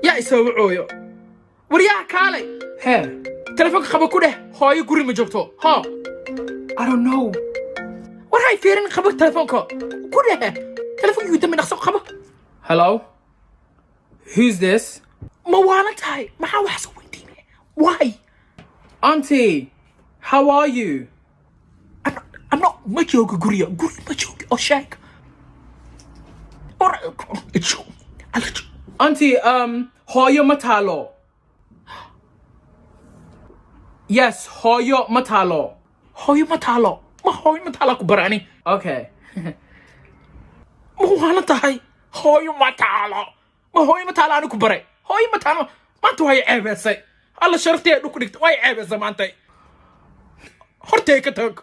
Yaa isoo wacooyo? Waryaha, kaalay. Hee? Telefoonka qaba, ku dheh hooyo guri ma joogto. Ho, I don't know. War hay fiirin, qabo telefoonka, ku dheh telefoonka dambi, dhaqso qabo. Hello, who's this? Ma waalan tahay? Maxaa wax soo weydiinaya? Why? Auntie, how are you? I'm not, ma joogo guriga, guri ma joogo oo sheeg. War. Auntie, hooyo ma taalo. Yes, hooyo ma taalo. Hooyo ma taalo, ma hooyo ma taala ku barani. Okay. Ma waalan tahay? Hooyo ma taalo, ma hooyo ma taalo ani ku baray? Hooyo ma taalo. Maanta way ceebeysay. Alla, sharaftii ay dhulku dhigtay, way ceebeysay maantay. Hortay ka tag.